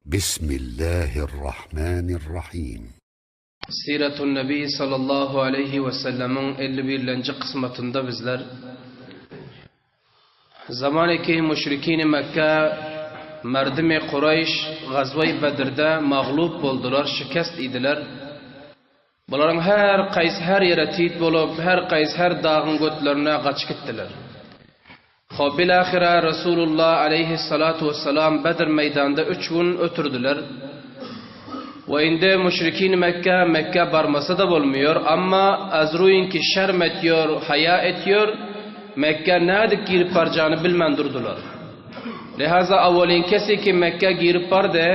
Bismillahirrahmanirrahim. Siratun Nebi sallallahu aleýhi we sellemiň 51-lenji kysmatynda bizler Zamaniki müşrikini Mekge merdimi Kureýş gazwa-i Bedrde maglup boldular, şikest idiler. Bularyň her kaýsy her ýere tit bolup, her kaýsy her dagyň götlerine gaçyp gitdiler. Hop, bilahyra Resulullah aleýhissalatu wessalam Bedr meýdanda üç gün ötürdiler. We indi müşrikin Mekge, Mekge barmasa-da bolmaýar, amma azruýinki şerm etýär, haýa etýär, Mekge nädip girip barjagyny bilmän durdular. Lihaza awwalin kesi ki Mekgä girip bardy,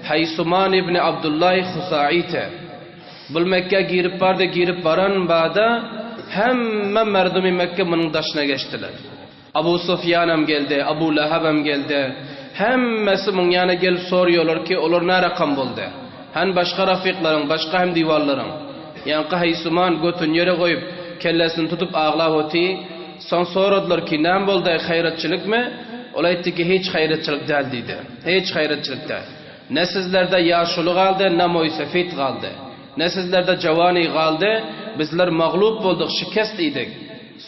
Haýsuman ibni Abdullaý Husaite. Bul Mekgä girip bardy, girip baran bada hemme merdumy Mekke munuň daşyna geçdiler. Abu Sufýanam geldi, Abu Lahabam geldi. Hemmesi muň ýana gelip soraýarlar ki, olar närakam boldy? Han başga rafyklaryň, başga hemdiwarlaryň? Ýaňky Haýsuman götüni ýere goýup, kellesini tutup aglap oty. Soň soradylar ki, Näme boldy-aý, haýratçylykmy? Ol aýtdy ki, Hiç haýratçylyk däl diýdi. Hiç haýratçylyk däl. Ne sizlerde ýaşuly galdy, ne moýsefit galdy. Ne sizlerde jawany galdy. Bizler maglup bolduk, şikest iýdik.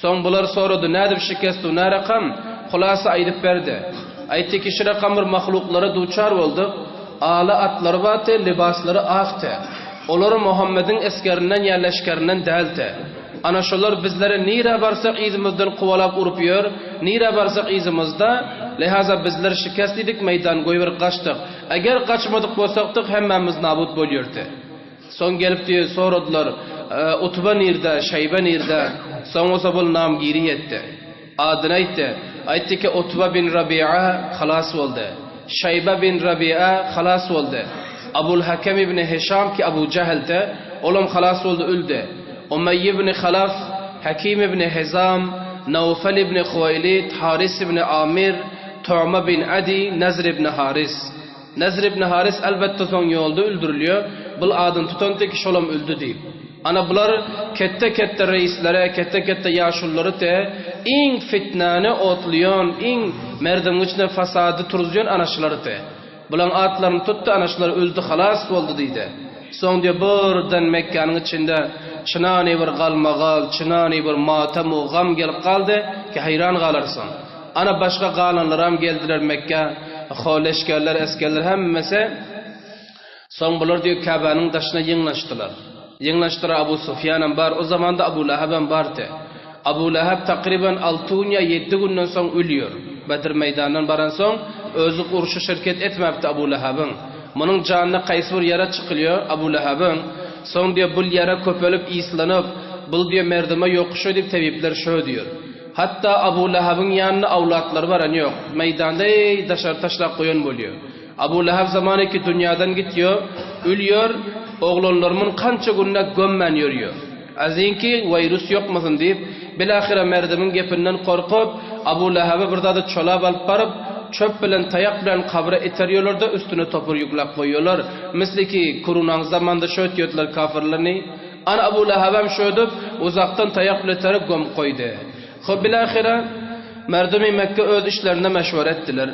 Soň bular sorady, Nädip şikest u, nä rakam? Hulasa aýdyp berdi. Aýtdy ki, Şu rakam bir mahluklara duçar bolduk. Ala atlary bardy, lybaslary akdy. Olar Muhammediň esgerinden ýa leşgerinden däldi. Ana şolar bizlere nirä barsak yzymyzdan kowalap urup ýör, nirä barsak yzymyzda, lehaza bizler şikest idik meýdan goýberip gaçdyk. Eger gaçmadyk bolsakdyk hemmämiz nabut bolýardy. Soň gelip diýe soradylar, Utba nirde, Şeýbe nirde? Soň bolsa bul nam giri ýetdi. Adyny aýtdy. Aýtdy ki, Utba bin Rabi'a halas boldy. Şeýbe bin Rabi'a halas boldy. Abul Hakem ibn Hişam ki Abu Jehildi, olam halas boldy, öldi. Umeýýe ibn Halaf, Hakim ibn Hizam, Nawfal ibn Huwaýlid, Haris ibn Amir, Tu'ma bin Adi, Nazr ibn Haris. Nazr ibn Haris elbetde soň ýolda öldürilýär. Bul adyny tutan teki şolam öldi diýip. Ana bular ketde-ketde reýislere, ketde-ketde ýaşululary te iň fitnäni otlaýan, iň merdimiň içinde fasady turuzýan ana şulary te. Bulaň atlaryny tutdy, ana şular öldi, halas boldy diýdi. Soň diýýär, birden Mekgäniň içinde çynany bir galmagal, çynany bir matam-u gam gelip galdy ki, haýran galarsyň. Ana başga galanlaram geldiler Mekgä, ho leşgerler, esgerler hemmesi. Soň bular diýýär, Käbäniň daşyna ýygnaşdylar. Ýygnaşdylar, Abu Sufýanam bar, o zamanda Abu Lahabam bardy. Abu Lahab takryban alty gün ýa ýedi günden soň ölýär. Bedr meýdanyndan baransoň, özi urşa şirket etmäpdi Abu Lahabyň. Munuň janyna kaýsy bir ýara çykylýar Abu Lahabyň. Soň diýýär, bul ýara köpelip, yslanyp, bul diýýär, merdime ýokuşýar diýip tebipler şö diýýär. Hatda Abu Lahabyň ýanyna awlatlary baran ýok. Meýdanda eý, daşary taşlap goýan bolýar. Abu Lahab zamaniki dünýadan gitýär, ölýär, oglanlarymyn kança günläp gömmän ýörýär. Azinki weýrus ýokmasyn diýip, bilahyra merdimiň gepinden gorkup, Abu Lahaby bir zada çolap alyp baryp, çöp bilen taýak bilen kabra iterýärler-de üstüne topur ýükläp goýýarlar. Misliki kurunaň zamanda şöýtýärdiler kafirlerni. Ana Abu Lahabam şöýdüp, uzakdan taýak bilen iterip gömüp goýdy. Hop bilahyra merdimi Mekge öz işlerinde meşwere etdiler.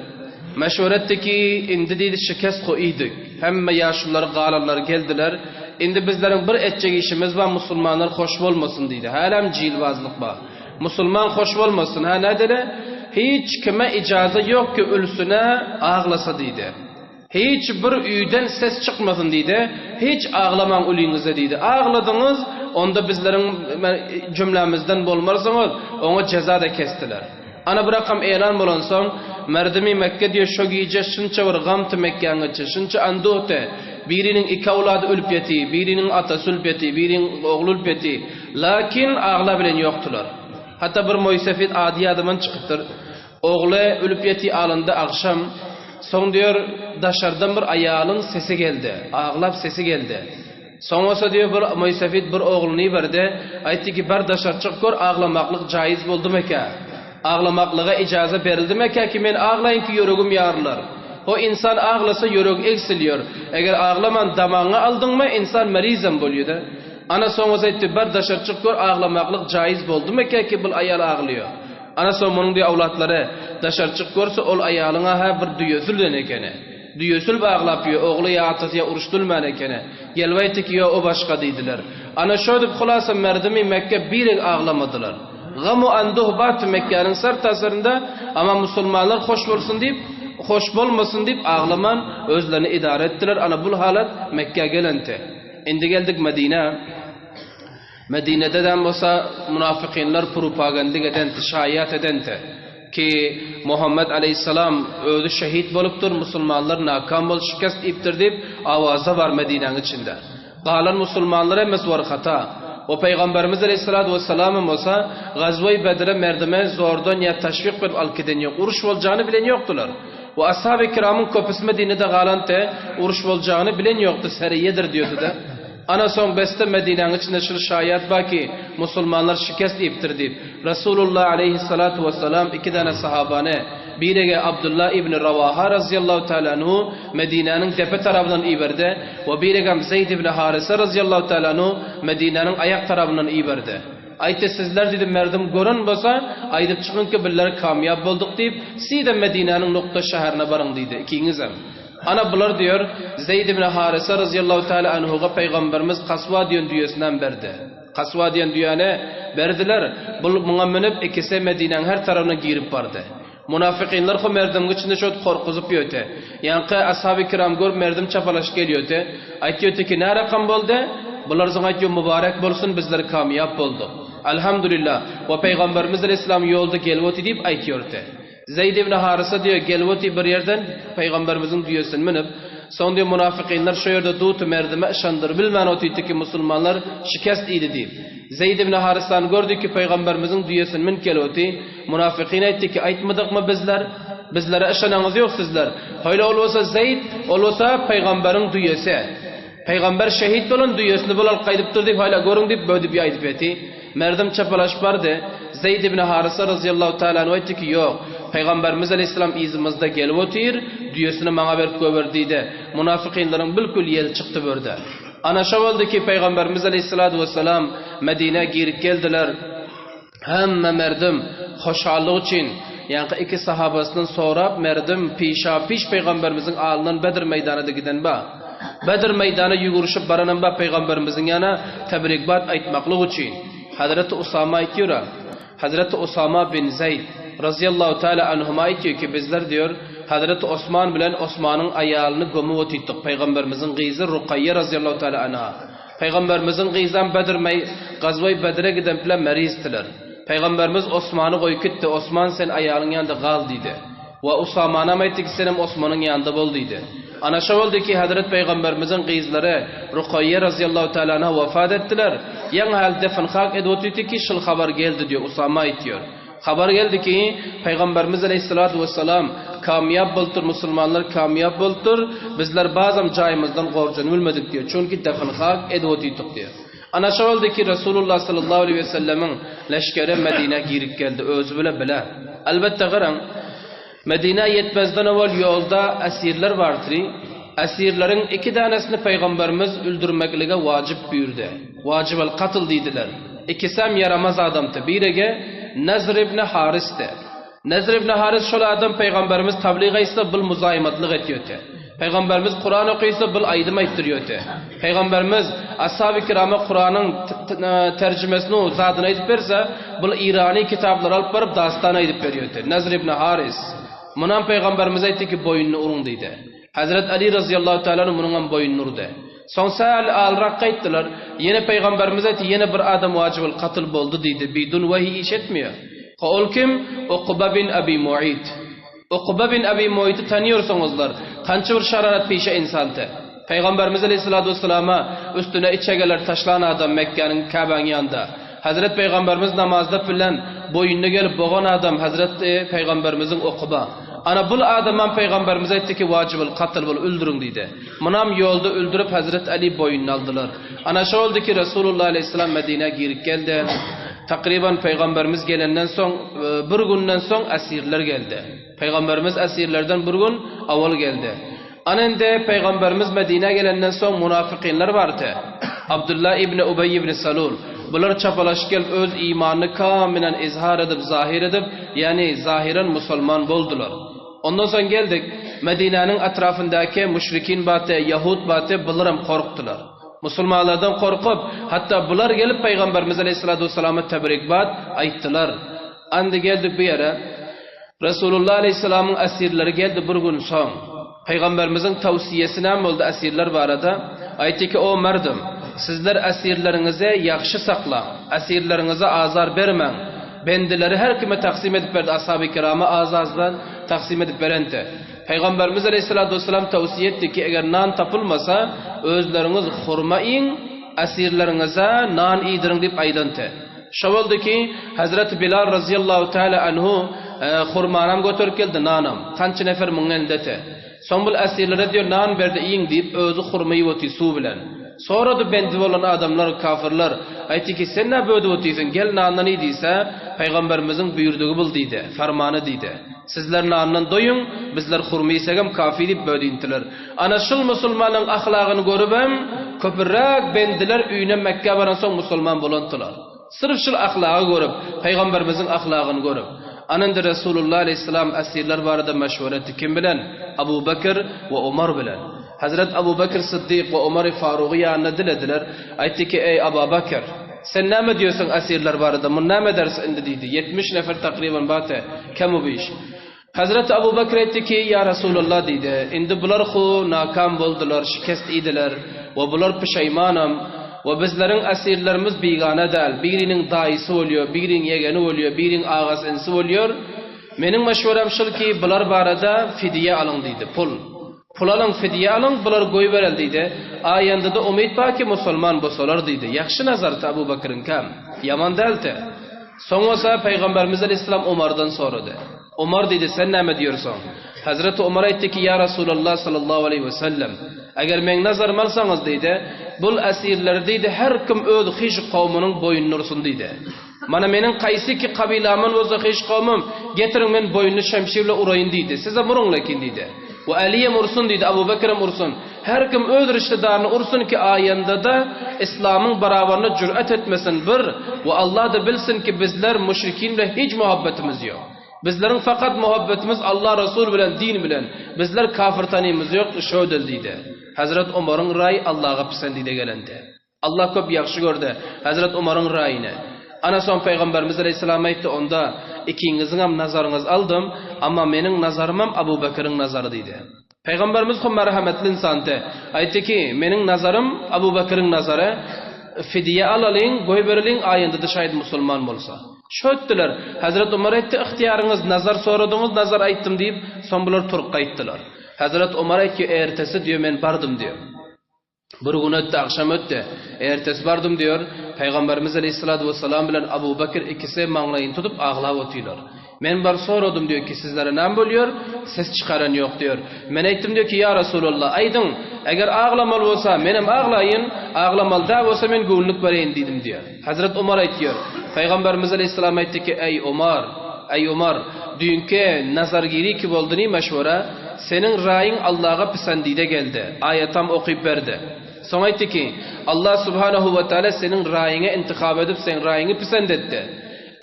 Meşwere etdi ki, indi diýdi şikest goýdyk. Hemme ýaşulular galanlar geldiler. Indi bizleriň bir etjek işimiz bar musulmanlar hoş bolmasyn diýdi. Hälem jilbazlyk bar. Musulman hoş bolmasyn. Hä nädeli? Hiç kime ijaza ýok ki ölsüne aglasa diýdi. Hiç bir öýden ses çykmasyn diýdi. Hiç aglamaň ulyňyzda diýdi. Agladyňyz, onda bizleriň jümlämizden bolmarsyňyz. Oňa jeza-da kesdiler. Ana bir rakam elan bolansoň, merdimi Mekge diýe şo gije şunça bir gamty Mekgäň içi, şunça anduhty. Biriniň iki awlady ölüp ýeti, biriniň atasy ölüp ýeti, biriniň ogly ölüp ýeti. Lakin agla bilen ýokdular. Hatda bir moýsefit ady ýadymdan çykypdyr. Ogly ölüp ýeti alyndy agşam. Soň diýer, daşardan bir aýalyň sesi geldi. Aglap sesi geldi. Soň bolsa diýer, bir moýsefit bir ogluny iberdi. Aýtdy ki, bar daşary çyk gör, aglamaklyk jaýyz boldumekä? Aglamaklyga ijaza berildimekä ki, men aglaýyn ki, ýüregim ýarylar. Ho, ynsan aglasa ýüregi egsilýär. Eger aglaman damagyňa aldyňmy, ynsan merizem bolýa-da. Ana soň bolsa aýtdy, bar daşary çyk gör, aglamaklyk jaýyz boldumekä ki, bul aýal aglaýar. Ana soň munuň diýe awlatlary daşary çyk görse, ol aýalyň-a hä bir düýesi bilen ekeni. Düýesil baglap ýö, ogly ýa atasy ýa uruş dülmän ekeni. Gelip aýtdy ki, ýo, o başga diýdiler. Ana şödüp hulasa merdimi Mekge bireg aglamadylar. Gam-u anduh batdy Mekgäniň sertasarynda, amma musulmanlar hoş bolsun diýip, hoş bolmasyn diýip aglaman özlerini idara etdiler. Ana bul halat Mekgä gelente. Indi geldik Medinä. Medinededem bolsa munafykynlar prupagandik edenti, şaýat edente, ki Muhammet aleýhissalam özi şehit bolupdyr, musulmanlar nakam bolup şikest iýipdir diýip awaza bar Medinäň içinde. Galan musulmanlar hemmesi war hata. We Pygamberimiz aleýhissalatu wessalamam bolsa Gazweý Bedre merdime zordan ýa taşwik berip alyp giden ýok. Uruş boljagyny bilen ýokdular. We ashaby kiramyň köpüsi Medinede galante uruş boljagyny bilen ýokdy, seriýedir diýodida. Ana soň beste Medinäň içinde şul şaýat bar ki, musulmanlar şikest iýipdir diýip, Resulullah aleýhissalatu wessalam iki däne sahabany, birege Abdullah ibn Rawaha razyýallahu taala anhu Medinäniň depe tarabyndan iberdi we biregem Zeýd ibn Harysa razyýallahu taala anhu Medinäniň aýak tarabyndan iberdi. Aýtdy, Sizler diýdi, merdim gören bolsa, aýdyp çykyň ki, bizler kamýap bolduk diýip, sizem Medinäniň nukta şäherine baryň diýdi, ikiňizem. Ana bular diýer, Zeýd ibn Harysa razyýallahu taala anhuga pygamberimiz Kaswa diýen düýesinem berdi. Kaswa diýen düýäni berdiler. Bul muňa münüp ikisi Medinäň her tarabyna girip bardy. Munafykynlar ho merdimiň içinde şo korkuzyp ýöte. Ýaňky ashaby kiram görüp merdim çapalaşyp gelýöte. Aýtýöte ki nä rakam boldy? Bular soň aýtýo mübarek bolsun bizler kamýap bolduk. Alhamdulillah. We pygamberimiz aleýhissalam ýolda gelip oty diýip aýtýorte. Zeýd ibn Harysa diýýär, Gelip otyr bir ýerden pygamberimiziň düýesini münüp. Soň diýýär, munafykynlar şo ýerde duty merdime yşandyr bilmän otyrdy ki, musulmanlar şikest iýdi diýip. Zeýd ibn Harysany gördi ki, pygamberimiziň düýesini münüp gelip otyr. Munafykyn aýtdy ki, Aýtmadykmy bizler? Bizlere yşanaňyz ýok sizler. Hoýla ol bolsa Zeýd, ol bolsa pygamberiň düýesi. Pygamber şehit bolan düýesini bul alyp gaýdypdyr diýip, hoýla görüň diýip, böwdüp ýaýdyp ýaty. Merdim çapalaşyp bardy. Zeýd ibn Harysa razyýallahu taala anhu aýtdy ki, Ýok, Pygamberimiz aleýhissalam yzymyzda gelip otyr, düýesini maňa berip goýber diýdi. Munafykynlaryň bilkül ýeli çykdy börde. Ana şo boldy ki, Pygamberimiz aleýhissalatu wessalam Medinä girip geldiler. Hemme merdim hoşallyk üçin, ýaňky iki sahabasyndan sorap merdim pişa-piş Pygamberimiziň alyndan Bedr meýdanyda giden ba. Bedr meýdana ýügürişip baranam ba Pygamberimiziň ýana tebrikbat aýtmaklyk üçin. Hazreti Usama aýtýura, Hazreti Usama bin Zeýd, razyýallahu taala anhuma aýtýar ki, bizler diýor, Hazreti Osman bilen Osmanyň aýalyny gömüp otyrdyk, Pygamberimiziň gyzy Rukaýýa razyýallahu taala anha. Pygamberimiziň gyzam Bedr meý gazwaý Bedre giden pile merizdiler. Pygamberimiz Osmany goýup gitdi, Osman sen aýalyň ýanynda gal diýdi. We Usamanam aýtdy ki senem Osmanyň ýanynda bol diýdi. Ana şo boldy ki Hezret Pygamberimiziň gyzlary Rukaýýe razyýallahu taala anha wefat etdiler. Ýaňy häli defn hak edip otyrdy ki şul habar geldi diýip Usama aýtýar. Habar geldi ki, Pygamberimiz aleýhissalatu wessalam kamýap bolupdyr, musulmanlar kamýap bolupdyr, bizler bazam jaýymyzdan gorjanyp bilmedik diýýär, çünki defn hak edip otyrdyk diýýär. Ana şo boldy ki, Resulullah sallallahu aleýhi wesellemiň leşgeri Medinä girip geldi, özi bile bile. Elbetde garaň, Medinä ýetmezden owal ýolda esirler bardy, esirleriň iki dänesini Pygamberimiz öldürmeklige wajyp buýurdy. Wajibel katl diýdiler. Ikisem ýaramaz adamdy. Birege Nezr ibn Harisdi. Nezr ibn Haris şol adam Pygamberimiz tablyg aýtsa bul muzaýymatlyk etýöti. Pygamberimiz Kuran okysa bul aýdym aýtdyrýöti. Pygamberimiz Ashaby kirama Kuranyň terjimesini zadyny aýdyp berse bul Irani kitaplary alyp baryp dastan aýdyp berýöti. Nezr ibn Haris. Munam Pygamberimiz aýtdy ki boýnuny uruň diýdi. Hezret Ali razyýallahu taala anhu munuňam boýnuny urdy. Soň sähel alrak gaýtdylar. Ýene Pygamberimiz aýtdy, ýene bir adam wajybyl katl boldy diýdi. Bidun wehiý iş etmeýär. Ha ol kim? Ukba bin Abi Mu'yt. Ukba bin Abi Mu'yty tanýorsyňyzlar. Kança bir şararat pişe insandy. Pygamberimiz aleýhissalatu wessalama üstüne içegeler taşlan adam Mekgäniň Käbäň ýanynda. Hezret Pygamberimiz namazda bilen boýnuny gelip bogan adam Hezret Pygamberimiziň Ukba. Ana bul adamam Pygamberimiz aýtdy ki wajybyl katl bul öldüriň diýdi. Munam ýolda öldürip Hezret Ali boýnuny aldylar. Ana şo boldy ki Resulullah aleýhissalam Medinä girip geldi. Takryban Pygamberimiz gelenden soň bir günden soň esirler geldi. Pygamberimiz esirlerden bir gün awal geldi. Ana indi Pygamberimiz Medinä gelenden soň munafykynlar bardy. Abdullah ibn Ubeý ibn Salul. Bular çapalaşyp gelip öz imanyny kamylan izhar edip, zahir edip, ýagny zahyran musulman boldular. Ondan soň geldik. Medinäniň etrafyndaky müşrikin baty, ýahud baty bularam korkdular. Musulmanlardan korkup, hatda bular gelip Pygamberimiz aleýhissalatu wessalama tebrikbat aýtdylar. Indi geldik bu ýere. Resulullah aleýhissalamyň esirleri geldi bir gün soň. Pygamberimiziň tawsiýesi näme boldy esirler barada? Aýtdy ki, O merdim, sizler esirleriňizi ýagşy saklaň, esirleriňize azar bermäň. Bendileri her kime taksim edip berdi, ashaby kirama az-azdan taksim edip berenti. Pygamberimiz aleýhissalatu wessalam tawsiýe etdi ki, eger nan tapylmasa, özleriňiz hurma iýiň, esirleriňize nan iýdiriň diýip aýdanty. Şo boldy ki, Hezreti Bilal razyýallahu teala anhu hurmanam göterip geldi, nanam. Kança nefer muň elindete. Soň bul esirlere diýer, nan berdi iýiň diýip, özi hurma iýip otyr suw bilen. Sorady bendi bolan adamlar, kafirler, aýtdy ki, sen nä bödüp otyrsyň, gel nandan iý diýse, Pygamberimiziň buýurdygy bul diýdi, fermany diýdi. Sizler nandan doýuň, bizler hurma iýsegem kafi diýip bödintiler. Ana şul musulmanyň ahlagyny görübem, köpüräk bendiler öýüne Mekgä baransoň musulman bolandylar. Syrf şul ahlagy görüp, Pygamberimiziň ahlagyny görüp. Ana indi Resulullah aleýhissalam esirler barada meşwere etdi. Kim bilen? Abu Bekr we Omar bilen. Hezret Abu Bekr Syddyk we Omary Farugy ýanyna dilediler. Aýtdy ki, Eý Aba Bekr! Sen näme diýersiň esirler barada, muny näme ederis indi diýdi. 70 nefer takryban bate, kemu biş. Hezreti Abu Bekr aýtdy ki, Ýa Resulallah diýdi, indi bular hu nakam boldular, şikest iýdiler we bular pişeýmanam we bizleriň esirlerimiz bigana däl, biriniň daýysy bolýar, biriň ýegeni bolýar, biriň agasy inisi bolýar. Meniň meşwerem şul ki, bular barada fidýe alyň diýdi, pul. Pul alyň, fidýe alyň, bulary goýbereli diýdi. Aýandada umyt bar ki, musulman bosalar diýdi. Ýagşy nazardy Abu Bekriňkäm. Ýaman däldi. Soň bolsa Pygamberimiz aleýhissalam Omardan sorady. Omar diýdi, sen näme diýersiň? Hezreti Omar aýtdy ki, Ýa Resulallah sallallahu aleýhi we sellem, eger meň nazarymy alsaňyz diýdi, bul esirleri diýdi, her kim öz hyş kowmunyň boýnuna ursun diýdi. Mana meniň kaýsy ki kabylamdan bolsa hyş kowmum, getiriň men boýnuny şemşir bilen uraýyn diýdi. Sizem uruň lekin diýdi. We Aliýem ursun diýdi, Abu Bekirem ursun. Her kim öz riştedaryny ursun ki aýandada islamyň barabaryna jür'et etmesin bir we Allah-da bilsin ki bizler müşrikin bilen hiç muhabbetimiz ýok. Bizleriň fakat muhabbetimiz Allah Resul bilen din bilen. Bizler kafir tanymyz ýok şödel diýdi. Hezret Omaryň raýy Allaha pisendide gelende. Allah köp ýagşy gördi Hezret Omaryň raýyny. Ana soň Pygamberimiz aleýhissalam aýtdy, onda ikiňiziňem nazaryňyzy aldym, amma meniň nazarymam Abu Bekiriň nazary diýdi. Pygamberimiz hum merhemetli ynsandy. Aýtdy ki, meniň nazarym Abu Bekiriň nazary, fidýe alalyň, goýbereliň, aýynda-da şaýat musulman bolsa. Şötdüler. Hezret Omar aýtdy, ygtyýaryňyz, nazar soradyňyz, nazar aýtdym diýip, soň bular turup gaýtdylar. Hezret Omar aýtdy, ertesi diýýär, men bardym diýýär. Bir gün ötdi, agşam ötdi. Ertesi bardym diýýär, Pygamberimiz aleýhissalatu wessalam bilen Abu Bekr ikisi maňlaýyny tutup aglap otyrlar. Men baryp soradym diýýär ki, sizlere näme bolýar? Ses çykaran ýok diýýär. Men aýtdym diýýär ki, ýa Resulallah, aýdyň, eger aglamaly bolsa, menem aglaýyn, aglamaly däl bolsa, men göwünlik bereýin diýdim diýýär. Hezret Omar aýtýar, Pygamberimiz aleýhissalam aýtdy ki, eý Omar, eý Omar, düýnki nazargiri ki boldy ni meşwere, Seniň raýyň Allaga pisandide geldi. Aýatam okyp berdi. Soň aýtdy ki, Allah subhanahu we taala seniň raýyňy intihap edip, seň raýyňy pisand etdi.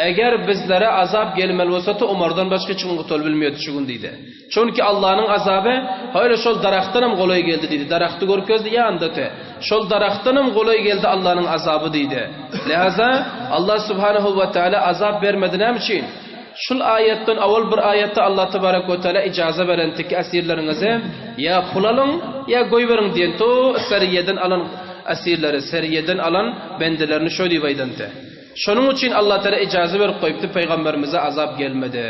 Eger bizlere azap gelmeli bolsady, Omardan başga hiç kim gutulyp bilmeýärdi şu gün diýdi. Çünki Allanyň azaby öyle şol daragtdanam golaý geldi diýdi. Daragty görkezdi ýanyndady. Şol daragtdanam golaý geldi Allanyň azaby diýdi. Lehaza Allah subhanahu we taala azap bermedi näme üçin? Şul aýatdan owal bir aýatda Allah tebarek we teala ijaza beren tiki esirleriňizi ýa pul alyň ýa goýberiň diýen to seriýeden alan esirleri seriýeden alan bendelerini şo diýip aýdanty. Şonuň üçin Allah teala ijaza berip goýupdy pygamberimize azap gelmedi.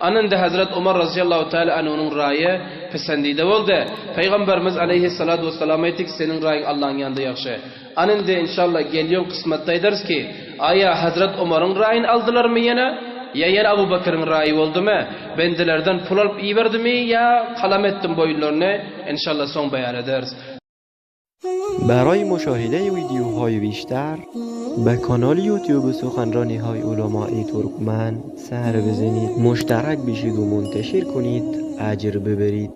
Ana indi Hazret Omar razyýallahu teala anhunyň raýy pisendide boldy. Pygamberimiz aleýhissalatu wessalam aýtdy ki seniň raýyň Allahyň ýanynda ýagşy. Ana indi inşallah gelýän kysmatda aýdarys ki, aýa Hazret Omaryň raýyny aldylarmy ýene, ýa ýene Abu Bekiriň raýy boldumy, bendelerden pul alyp iberdimi ýa kalam etdim boýunlaryny, inşallah soň beýan ederis. برای مشاهده ویدیوهای بیشتر به کانال یوتیوب سخنرانی های علمای ترکمن سر بزنید مشترک بشید و منتشر کنید اجر ببرید.